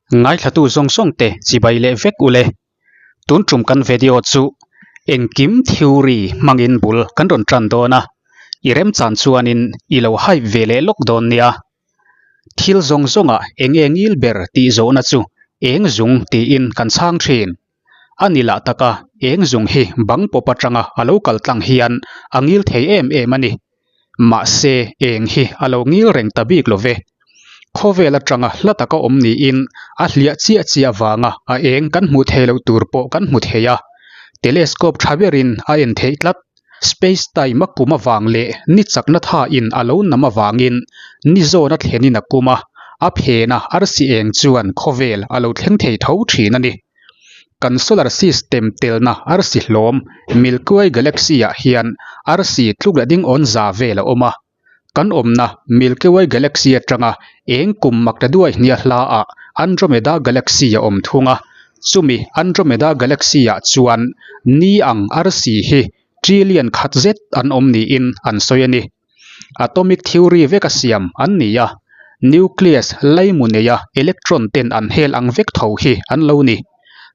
Ngaithlatu zawng zawng te chibai leh vek ule. Tun tum kan video chu engkim theory hmangin bul kan rawn tan dawn a, i remchan chuanin i lo hype ve leh lawk dawn nia. Thil zawng zawngah eng eng ngil ber tih zawhna chu eng zung tiin kan chhang thin. A ni lah taka eng zung hi bang pawp atanga a lo kal tlang hian a ngil thei em em a ni. Mahse eng hi a lo ngil reng ta bik lo ve. Khawvel atanga hla taka awm niin a hliah chiah chiah vanga a eng kan hmuh thei loh tur pawh kan hmu thei a. Telescope tha berin a en theih tlat. Space time a kum avang leh ni chakna thain a lo nam avangin ni zawn a thlenin a kum a, a phena arsi eng chuan khawvel a lo thleng thei tho thin a ni. Kan solar system telna arsi hlawm Milky Way galaxy ah hian arsi tluk leh ding awn za vel a awm a. Kan awmna Milky Way galaxy atanga eng kum mak ta duai hnia hla ah Andromeda galaxy a awm thung a, chumi Andromeda galaxy ah chuan ni ang arsi hi trillion khat zet an awm niin an sawi a ni. Atomic theory veka siam an ni a, nucleus laimu neia electron ten an hel ang vek tho hi an lo ni.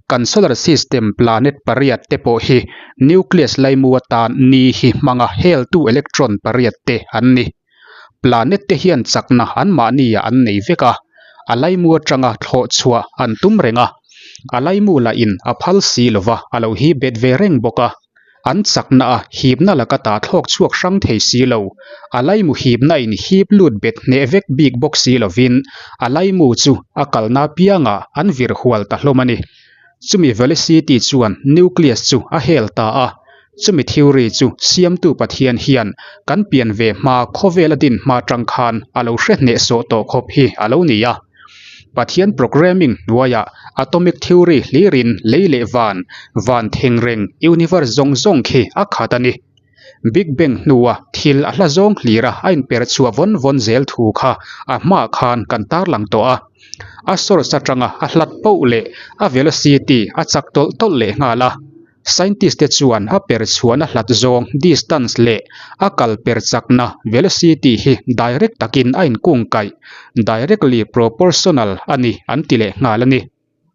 Kan solar system planet pariat te pawh hi nucleus laimu atan ni hi hmanga heltu electron pariat te an ni. Planet te hian chakna anmahni ah an nei vek a, a laimu atanga thlawh chhuah an tum reng a, a laimu lah in a phal si lova a lo hi bet ve reng bawk a. An chakna a hipna laka ta thlawk chhuak hrang thei si lo. A laimu hipna in hip lut bet hneh vek bik bawk si lovin a laimu chu a kalna piangah an vir hual ta hlawm a ni. Chumi velocity chuan nucleus chu a hel ta a. Chumi theory chu siamtu Pathian hian kan pian ve hma khawvel a din hma tang khan a lo hre hnehsawh tawh khawp hi a lo ni a. Pathian programming hnuaiah atomic theory hlirin lei leh van, van thengreng, universe zawng zawng khi a khat a ni. Big Bang hnua thil a hla zawng hlira a inper chhuah vawn vawn zel thu kha a hmaah khan kan tarlang tawh a. A source atanga a hlat poh leh a velocity a chak tawlh tawlh leh nghal a. Scientist te chuan a per chhuahna hlat zawng, distance, leh a kal per chakna, velocity, hi direct takin a inkungkaih, directly proportional, a ni an ti leh nghal a ni.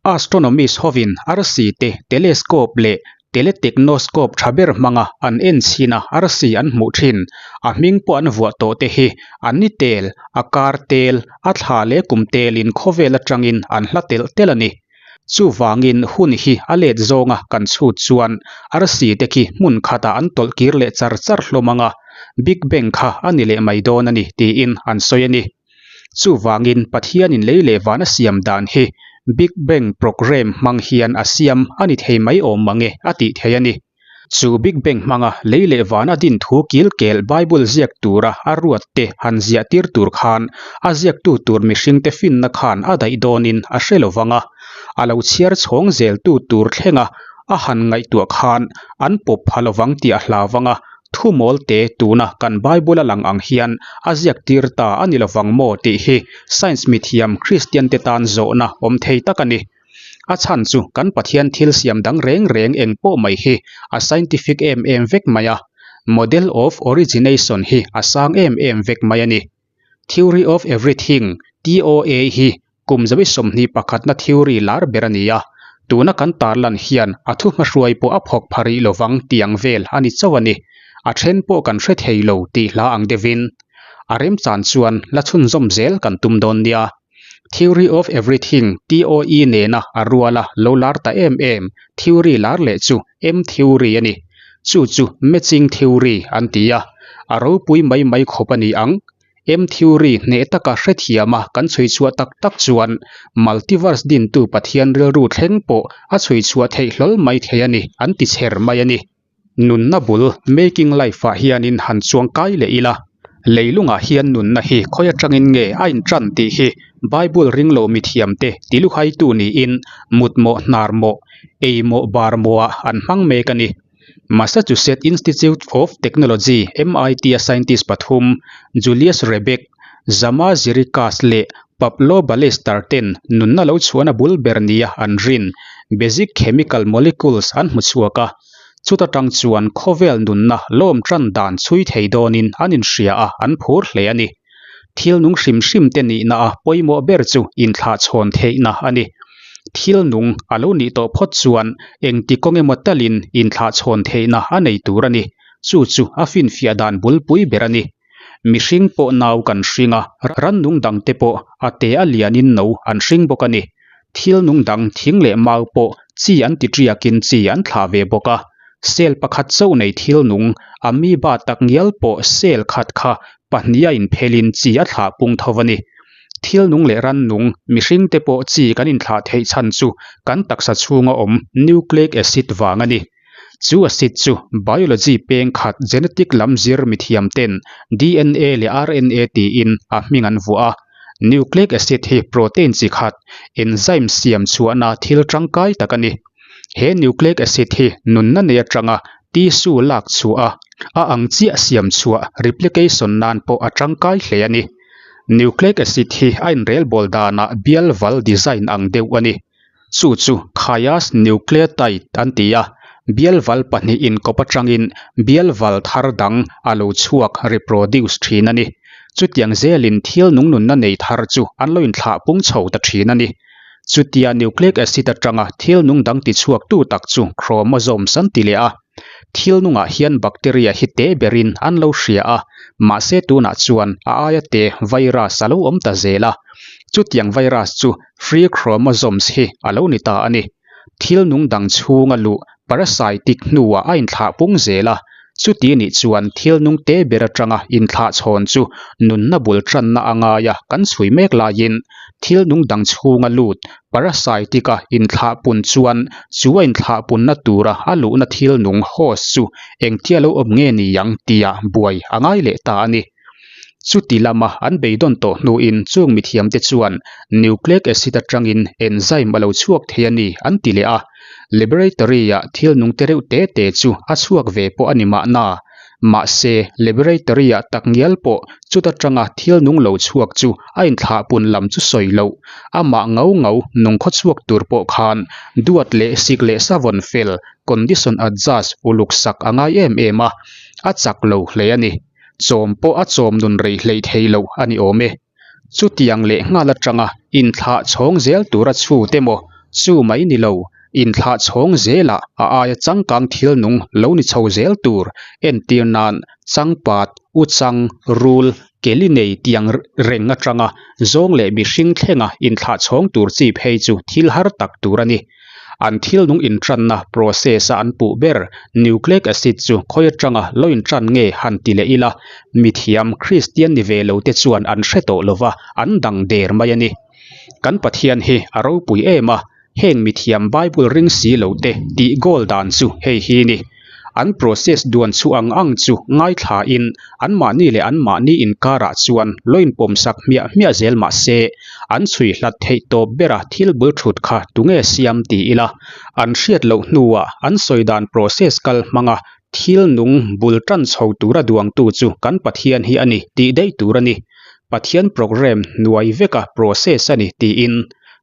Astronomist hovin arsi te telescope leh teletechnoscope tha ber hmanga an en chhin a arsi an hmuh thin, a hming pawh an vuah tawh te hi a ni tel, a kar tel, a thla leh kum telin khawvel atangin an hla telh telh a ni. Chuvangin hun hi a let zawnga kan chhut chuan arsi te khi hmun khatah an tawlh kir leh char char hlawm ang a, Big Bang kha a ni leh mai dawn a ni tiin an sawi a ni. Chuvangin Pathianin lei leh van a siam dan hi Big Bang programme hmang hian a siam a ni thei mai awm mange a tih thei a ni. Chu Big Bang hmanga lei leh vana din thu kilkel Bible ziak tura a ruat te han ziah tir tur khan a ziaktu tur mihringte finna khan a daih dawnin a hre lo vang a, a lo chhiar chhawng zeltu tur thlenga a han ngaihtuah khan an pawp pha lo vang tih a hlau vang a, thu mawl te tuna kan Bible a lang ang hian a ziak tir ta a ni lo vang maw tih hi science mithiam Kristian te tan zawhna awm thei tak a ni. A chhan chu kan Pathian thil siam dang reng reng eng pawh mai hi a scientific em em vek mai a, model of origination hi a sang em em vek mai a ni. Theory of everything, TOA, hi kum zawi 21na theory lar ber a ni a, tuna kan tarlan hian a thuhmahruai pawh a phawk pha rih lovang tiang vel a ni chauh a ni. A then pawh kan hre thei lo tih hla ang deuhin a remchan chuan la chhunzawm zel kan tum dawn nia. Theory of Everything, TOE, nena a ruala lo lar ta em em theory lar leh chu M-theory a ni. Chu chu matching theory an ti a, a ropui mai mai khawp a ni ang. M-theory hneh taka hrethiama kan chhui chhuah tak tak chuan multiverse dintu Pathian rilru thleng pawh a chhui chhuah theih hlawl mai thei a ni an ti chher mai a ni. Nunna bul, Making Life, ah hianin han chuang kai leh ila, leilungah hian nunna hi khawi atangin nge a intan tih hi Bible ringlo mithiamte tiluhaitu niin mutmawh hnarmawh, eimawh barmawhah an hmang mek a ni. Massachusetts Institute of Technology, MIT, a scientist pathum, Julius Rebek, Zama Zirikas leh Pablo Ballester ten nunna lo chhuahna bul ber nia an rin basic chemical molecules an hmu chhuak a. Chuta tang chuan khawvel nunna lawm tan dan chhui thei dawnin an inhria a, an phur hle a ni. Thil nung hrim hrim te nihna a pawimawh ber chu inthlahchhawn theihna a ni. Thil nung a lo nih tawh phawt chuan engti kawng emaw talin inthlahchhawn theihna a nei tur a ni. Chu chu a finfiah dan bulpui ber a ni. Mihring pawh nau kan hring a, rannung dangte pawh a te a lianin no an hring bawk a ni. Thil nung dang thing leh mau pawh chi an ti ṭiakin chi an thlah ve bawk a. Cell pakhat chauh nei thil nung, amoeba tak ngial pawh cell khat kha pahniha inphelin chi a thlah pung tho a ni. Thil nung leh rannung, mihringte pawh chi kan inthlah theih chhan chu kan taksa chhunga awm nucleic acid vang a ni. Chu acid chu biology peng khat genetic lam zir mithiam ten DNA leh RNA tiin a hming an vuah a. Nucleic acid hi protein chi khat, enzyme siam chhuahna thil tangkai tak a ni. He nucleic acid hi nunna nei atanga tissue lak chhuah a, a ang chiah siam chhuah replication nan pawh a tangkai hle a ni. Nucleic acid hi a inrelbawl danah bial val design ang deuh a ni. Chu chu Chias nucleotide an ti a, bialval pahnih inkawp atangin bialval thar dang a lo chhuak, reproduce, thin a ni. Chutiang zelin thil nungnunna nei thar chu an lo inthlah pung chho ta thin a ni. Chutia nucleic acid atanga thil nung dang tichhuaktu tak chu chromosomes an ti leh a. Thil nungah hian bacteria hi te berin an lo hria a, mahse tunah chuan a aia te virus a lo awm ta zel a. Chutiang virus chu free chromosomes hi a lo ni ta a ni. Thil nung dang chhunga luh parasitic hnuah a inthlah pung zel a, chuti nih chuan thil nung te ber atanga inthlah chhawn chu nunna bul tanna a ngai a kan chhui mek laiin thil nung dang chhunga lut parasitic-a inthlah pun chuan chu a inthlah punna tura a luhna thil nung host chu engtia lo awm nge ni ang tia buai a ngai leh ta a ni. Chuti lama an beidawn tawh hnuin chung mithiamte chuan nucleic acid atangin enzyme a lo chhuak thei a ni an ti leh a, laboratory-ah thil nung te reuh te te chu a chhuak ve pawh a ni mahna. Mahse, laboratory-ah tak ngial pawh chuta tanga thil nung lo chhuak chu a inthlah pun lam chu sawi loh. Amah ngau ngau nung khaw chhuak tur pawh khan duat leh sik leh savawn fel, condition adjust, uluk sak a ngai em em a, a chak lo hle a ni. Chawm pawh a chawm nun rei hleih thei loh a ni awm e. Chutiang leh nghal atanga inthlah chhawng zel tura chhut emaw chu mai ni lo, inthlah chhawng zelah a aia changkang thil nung lo ni chho zel tur entir nan changpat, uchang, rul, keli nei tiang reng atanga zawng leh mihring thlenga inthlah chhawng tur chi phei chu thil har tak tur a ni. An thil nung intranna process a an puh ber nucleic acid chu khawi atanga lo intran nge han ti leh ila, mithiam Kristian ni ve lo te chuan an hre tawh lova an dang der mai a ni. Kan Pathian hi a ropui em a, heng mithiam Bible ring si lo te tih goal dan chu hei hi ni. An process duan chhuah ang ang chu ngaithla in anmahni leh anmahni inkarah chuan lo inpawmsak hmiah hmiah zel mah se, an chhui hlat theih tawp bera thil bul thut kha tunge siam ti ila, an hriat loh hnuah an sawi dan process kal hmanga thil nung bul tan chho tura duangtu chu kan Pathian hi a ni tih daih tur a ni. Pathian program hnuai veka process a ni tiin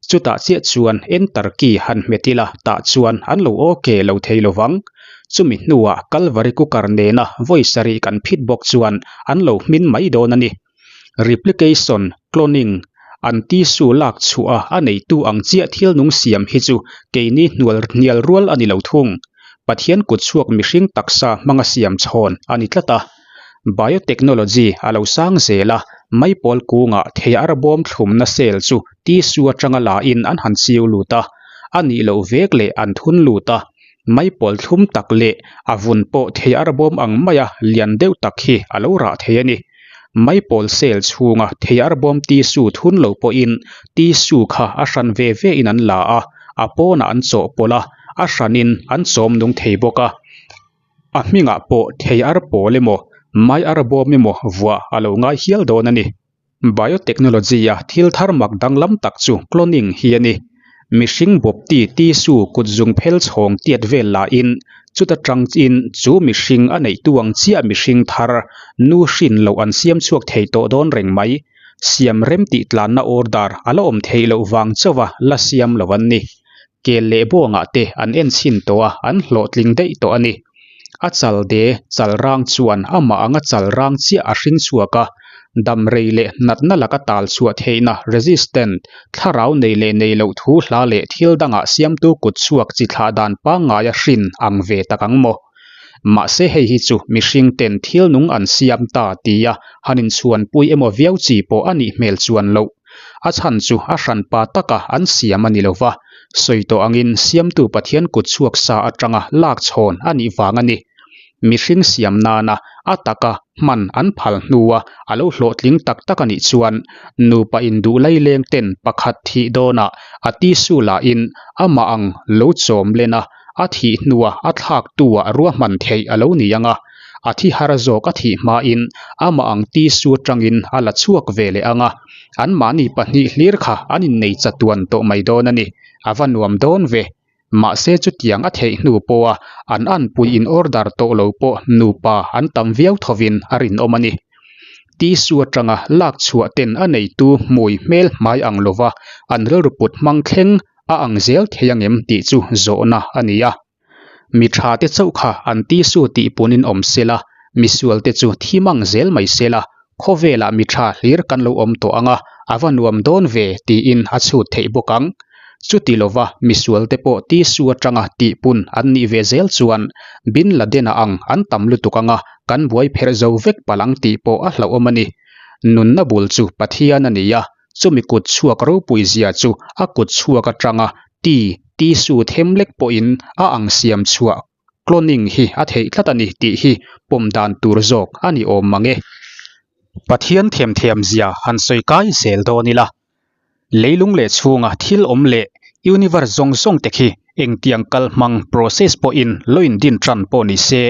chutah chiah chuan enter key han hmet ila tah chuan an lo ok lo thei lovang. Chumi hnuah Calvary cooker nena vawi sarih kan phit bawk chuan an lo hmin mai dawn a ni. Replication, cloning, an tissue lak chhuah a a neitu ang chiah thil nung siam hi chu keini hnual hnial rual a ni lo thung. Pathian kut chhuak mihring taksa hmanga siam chhawn a ni tlat a. Biotechnology a lo sang zel a, maipawl kungah thei arbawm thlumna cell chu tissue atanga la in an han chiu lut a, a nih loh vek leh an thun lut a, maipawl thlum tak leh a vun pawh thei arbawm ang maia lian deuh tak hi a lo rah thei a ni. Maipawl cell chhunga thei arbawm tissue thun lo pawhin tissue kha a hran ve ve in an la a, a pawnah an chawhpawlh a, a hranin an chawm nung thei bawk a. A hmingah pawh thei ar pawl emaw, mai ar bawm emaw vuah a lo ngai hial dawn a ni. Biotechnology-a thil thar mak danglam tak chu cloning hi a ni. Mihring bawpti tissue kutzung phel chhawng tiat vel lahin chuta tangin chu mihring a neihtu ang chiah mihring thar nu hrin loh an siam chhuak thei tawh dawn reng mai. Siam rem tih tlanna order a la awm theih loh vang chauha la siam lo an ni. Kel leh buangah te an en chhin tawh a, an hlawhtling daih tawh a ni. A chal de chal rang chuan amah anga chal rang chiah a hring chhuak a. Dam rei leh natna laka tal chhuah theihna, resistant, thlarau nei leh nei loh thu hla leh thil dangah siamtu kut chhuak chi thlah dan pangngaia hrin ang ve tak ang maw? Mahse hei hi chu mihring ten thil nung an siam ta tia han inchhuanpui emaw viau chi pawh a nih hmel chuan loh. A chhan chu a hranpa taka an siam a ni lo va, sawi tawh angin siamtu Pathian kut chhuak sa atanga lak chhawn a nih vang a ni. Mihring siam nana a taka hman an phal hnua a lo hlawhtling tak tak a nih chuan nupa induh laileng ten pakhat thih dawnah a tisu lahin amah ang lo chawm len a, a thih hnua a thlaktua ruahman theih a lo ni ang a, a thi har zawk a thih hmain amah ang tisu atangin a la chhuak ve leh ang a, anmahni pahnih hlir kha an innei chatuan tawh mai dawn a ni, a va nuam dawn ve. Mahse chutiang a theih hnu pawha an anpui in order tawh lo pawh nupa an tam viau thovin a rinawm a ni. Tisu atanga lak chhuah ten a neitu hmui hmel hmai ang lova an rilru put hmang thleng a ang zel thei angem tih chu zawhna a ni a. Mi tha te chauh kha an tisu tih punin awm sela, misual te chu thi mang zel mai sela, khawvelah mi tha hlir kan lo awm tawh ang a, a va nuam dawn ve tiin a chhut theih bawk ang. Chuti lova misual te pawh tisu atanga tihpun an nih ve zel chuan Bin Laden-a ang an tam lutuk ang a, kan buai pherh zo vek palh ang tih pawh a hlauhawm a ni. Nunna bul chu Pathian a ni a, Chumi kut chhuak ropui zia chu a kut chhuak atanga ti tissue them lek pawhin a ang siam chhuah cloning hi a theih tlat a ni tih hi pawm dan tur zawk a ni awm mang e. Pathian themthiam zia han sawi kai zel dawn ila, leilung leh chhunga thil awm leh universe zawng zawng te khi engtiang kal hmang process pawhin lo indin tan pawh ni se,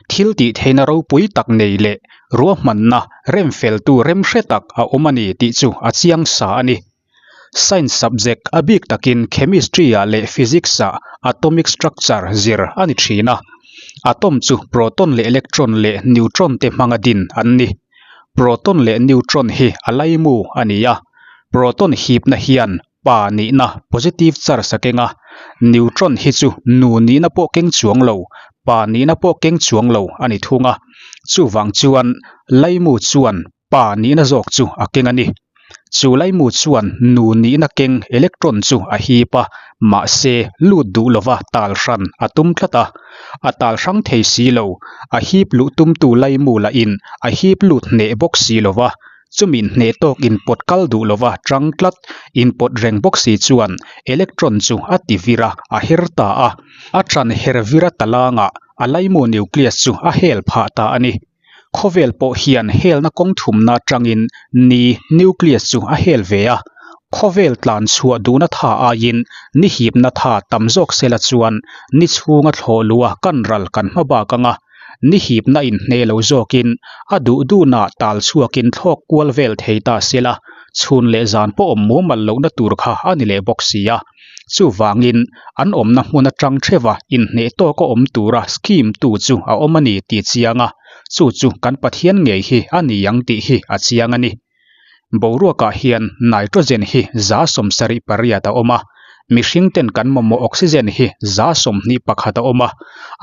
thil tih theihna ropui tak nei leh ruahmanna remfeltu remhre tak a awm a ni tih chu a chiang sa a ni. Science subject a bik takin chemistry-ah leh physics-ah atomic structure zir a ni thin a. Atom chu proton leh electron leh neutron te hmanga din an ni. Proton leh neutron hi a laimu a ni a, proton hipna hian Pa nihna positive charge a keng a, neutron hi chu nu nihna pawh keng chuang lo, pa nihna pawh keng chuang lo a ni thung a. Chuvang chuan laimu chuan pa nihna zawk chu a keng a ni. Chu laimu chuan nu nihna keng electron chu a hip a, mahse lut duh lova tal hran a tum tlat a. A tal hrang thei si lo, a hip luh tumtu laimu lahin a hip lut hneh bawk si lova, Chumi hneh tawk inpawt kal duh lova chang tlat, inpawt reng bawk si chuan electron chu a ti vir a, a her ta a. A ṭan her vir a talangah a laimu nucleus chu a hel phah ta a ni. Khawvel pawh hian helna kawng thumna atangin ni nucleus chu a hel ve a. Khawvel tlan chhuah duhna tha aiin ni hipna tha tam zawk sela chuan ni chhunga thlawh luh a kan ral kan hma bak ang a. Ni hipna inhne lo zawkin a duh duhnah tal chhuakin thlawk kual vel thei ta sela, chhun leh zan pawh awm mumal lohna tur kha a ni leh bawk si a. Chuvangin, an awmna hmun atang theuha inhneh tawka awm tura scheme tu chu a awm a ni tih chiang a, chu chu kan Pathian ngei hi a ni ang tih hi a chiang a ni. Boruakah hian nitrogen hi 78 a awm a, mihring ten kan mamawh oxygen hi 21 a awm a,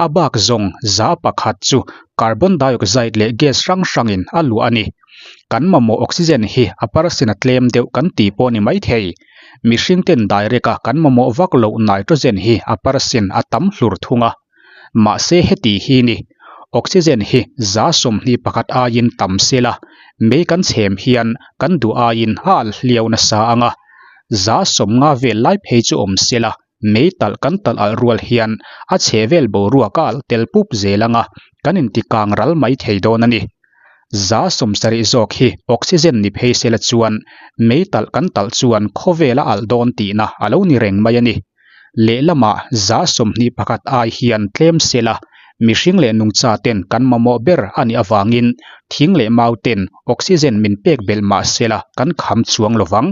a bak zawng 1% chu carbon dioxide leh gas hrang hrangin a luah a ni. Kan mamawh oxygen hi a percent a tlem deuh kan tih pawh ni maithei. Mihring ten direct a kan mamawh vak loh nitrogen hi a percent a tam hlur thung a. Mahse heti hi ni, oxygen hi 21 aiin tam sela, mei kan chhem hian kan duh aiin a alh hliau nasa ang a, 50 vel lai phei chu awm sela, mei talh kan talh alh rual hian a chhe vel boruak a alh tel pup zel ang a, kan intikang ral mai thei dawn a ni. 70 zawk hi oxygen ni phei sela chuan mei talh kan talh chuan khawvel a alh dawn tihna a lo ni reng mai a ni. Lehlamah 21 ai hian tlem sela, mihring leh nungcha ten kan mamawh ber a nih avangin thing leh mau ten oxygen min pek belh mah sela kan kham chuang lo vang.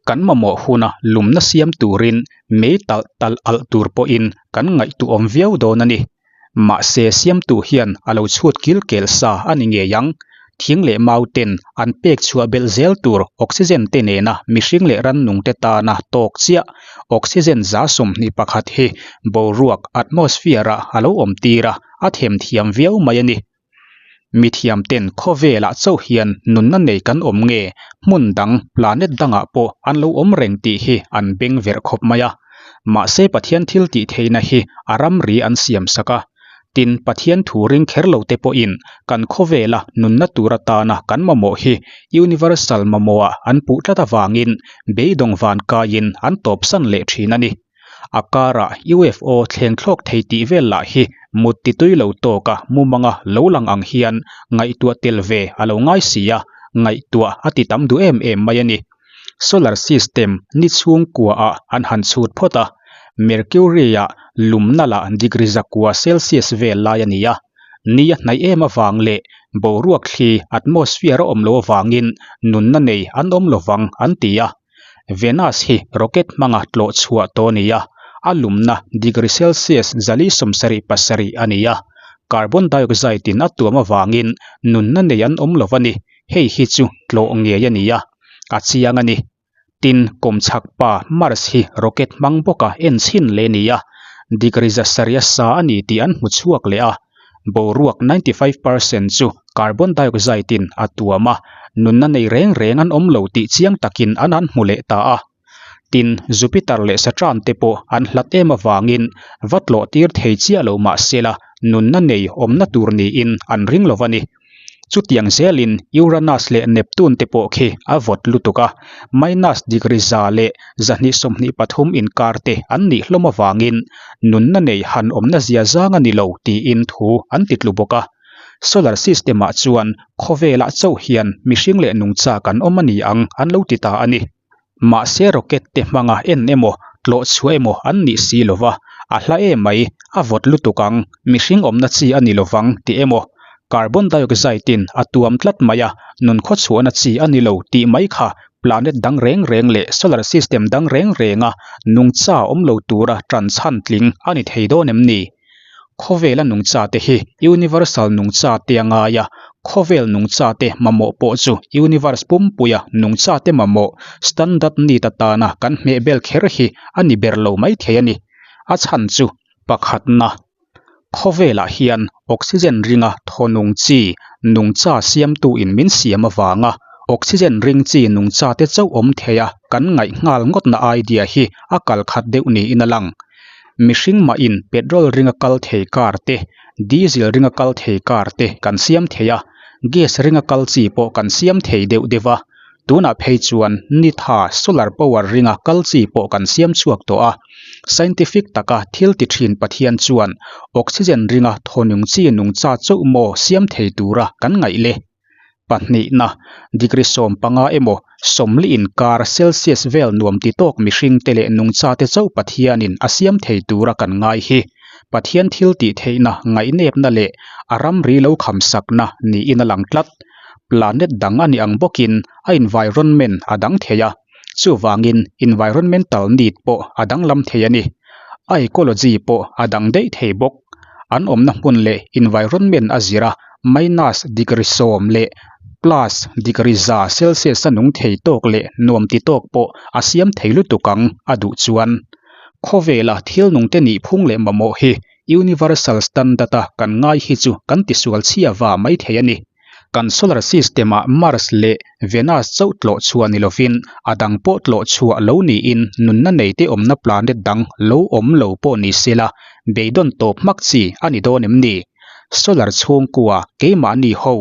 Kan mamawh huna lumna siam turin mei talh talh alh tur pawhin kan ngaihtuahawm viau dawn a ni. Mahse siamtu hian a lo chhut kil kel sa a ni ngei ang. Thing leh mau ten an pek chhuah belh zel tur oxygen te nena mihring leh rannung te tana tawk chiah oxygen 21 hi boruak, atmosphere, ah a lo awm tir a, a themthiam viau mai a ni. Mithiamten khawvelah chauh hian nunna nei kan awm nge hmun dang, planet dangah pawh an lo awm reng tih hi an beng verh khawp mai a. Mahse Pathian thil tih theihna hi a ramri an siam sak a. Tin, Pathian thu ring kher lo te pawhin kan khawvela nunna tur atana kan mamawh hi universal mamawhah an puh tlat avangin beidawng van kaiin an tawpsan leh thin a ni. A karah UFO thleng thlawk thei tih vel lah hi mut ti tui lo tawka mumanga lo lang ang hian ngaihtuah tel ve a lo ngai si a, ngaihtuah a ti tam duh em em mai a ni. Solar system ni chhungkua ah an han chhut phawt a, Mercury ah lumna lah degree zakua Celsius vel lai a ni a, ni a hnaih em avang leh boruak thli atmosphere a awm lo avangin nunna nei an awm lovang an ti a. Venus hi rocket hmanga tlawh chhuah tawh a ni a, a lumna degree Celsius 477 a ni a, carbon dioxide in a tuam avangin nunna nei an awm lo a ni, hei hi chu tlawh ngei a ni a, a chiang a ni. Tin, kawmchhak pa Mars hi rocket hmang bawka en chhin leh a ni a, degree 7 a sa a ni tih an hmu chhuak leh a. Boruak 95 percent chu carbon dioxide in a tuam a, nunna nei reng reng an awm lo tih chiang takin an han hmu leh ta a. Tin, Jupiter leh Saturn te pawh an hlat em avangin va tlawh tir thei chiah lo mah sela nunna nei awmna tur niin an ring lo a ni. Chutiang zelin Uranus leh Neptune te pawh khi a vawt lutuk a, minus degree 123 inkar te an nih hlawm avangin nunna nei han awmna zia zang a ni lo tiin thu an ti tlu bawk a. Solar system ah chuan khawvelah chauh hian mihring leh nungcha kan awm a ni ang an lo ti ta a ni. Mahse rocket te hmanga en emaw tlawh chhuah emaw an nih si lo va, a hla em mai, a vawt lutuk ang, mihring awmna chi a ni lovang tih emaw, carbon dioxide in a tuam tlat mai a, nun khawchhuahna chi a ni lo tih mai kha planet dang reng reng leh solar system dang reng renga nungcha awm lo tura tan chhan tling a ni thei dawn em ni? Khawvela nungcha te hi universal nungcha te a ngai a, khawvel nungcha te mamawh pawh chu universe pumpuia nungcha te mamawh standard need atana kan hmeh bel kher hi a ni ber lo mai thei a ni. A chhan chu pakhatna, khawvelah hian oxygen ringa thaw nung chi nungcha siamtu in min siam avanga oxygen ring chi nungcha te chauh awm thei a kan ngaih nghal ngawtna idea hi a kal khat deuh niin a lang. Mihring mahin petrol ringa kal thei car te, diesel ringa kal thei car te kan siam thei a, gas ringa kal chi pawh kan siam thei deuh deuh a. Tunah phei chuan ni tha solar power ringa kal chi pawh kan siam chhuak tawh a. Scientific taka thil ti thin Pathian chuan oxygen ringa thawnung chi nungcha chauh maw siam thei tura kan ngaih le? Pahnihna, degree 15 emaw sawmli inkar Celsius vel nuam ti tawk mihring te leh nungcha te chauh Pathianin a siam thei tura kan ngai hi Pathian thil tih theihna ngaihnepna leh a ramri lo khamsakna niin a lang tlat. Planet dang a nih ang bawkin a environment a dang thei a, chuvangin environmental need pawh a danglam thei a ni. A ecology pawh a dang daih thei bawk. An awmna hmun leh environment a zir a, minus degree 10 leh plus degree 100 Celsius a nung thei tawk leh nuam ti tawk pawh a siam thei lutuk ang a duh chuan. Khawvela thil nungte nihphung leh mamawh hi universal standard a kan ngai hi chu kan tisual chhia va mai thei a ni. Kan solar system ah Mars leh Venus chauh tlawh chhuah ni lovin a dang pawh tlawh chhuah lo niin nunna nei te awmna planet dang lo awm lo pawh ni sela beidawn tawp hmak chi a ni dawn em ni? Solar chhungkua keimahni ho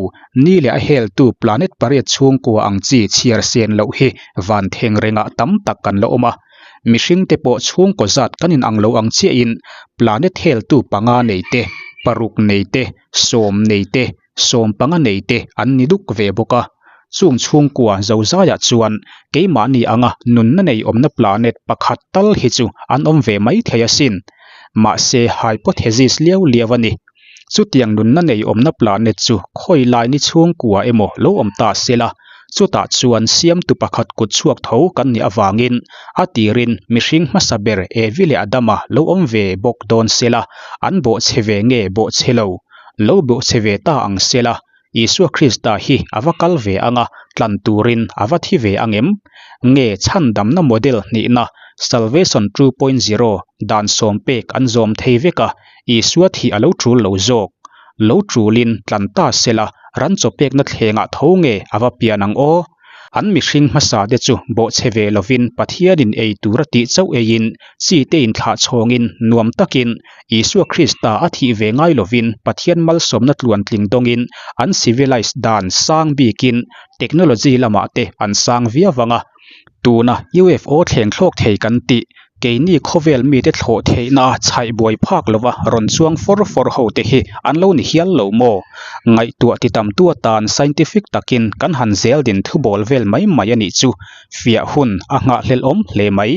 ni leh a heltu planet pariat chhungkua ang chi chhiar sen loh hi van theng rengah tam tak kan la awm a. Mihring te pawh chhungkaw zat kan inang lo ang chiahin planet heltu panga nei te, paruk nei te, sawm nei te, 15 nei te an ni duk ve bawk a. Chung chhungkua zozaiah chuan keimahni anga nunna nei awmna planet pakhat tal hi chu an awm ve mai thei asin. Mahse hypothesis liau liau a ni. Chutiang nunna nei awmna planet chu khawi lai ni chhungkua emaw lo awm ta sela, chutah chuan siamtu pakhat kut chhuak tho kan nih avangin a tirin mihring hmasa ber Evi leh Adama lo awm ve bawk dawn sela, an bawhchhe ve nge bawhchhe lo? Lo bawhchhe ve ta ang sela, Isua Krista hi a va kal ve anga tlan turin a va thi ve ang em? Nge chhandamna model hnihna, Salvation 2.0, dan sawm pek an zawm thei vek a, Isua thih a lo tul lo zawk? Lo tulin tlan ta sela, Ran chaw pekna thlengah tho nge a va pian ang aw? An mihring hmasa te chu bawhchhe ve lovin Pathianin ei tur a tih chauh eiin chi te inthlah chhawngin nuam takin Isua Krista a thih ve ngai lovin Pathian malsawmna tluantling dawngin an civilized dan sang bikin technology lamah te an sang viau vang a. Tuna UFO thleng thlawk thei kan tih, keini khawvel mite thlawh theihna a chhaih buai phak lova rawn chuang fawr fawr ho te hi an lo ni hial lo maw? Ngaihtuah ti tamtu atan scientific takin kan han zel din thubawl vel mai mai a nih chu fiah hun a nghahhlelh awm hle mai.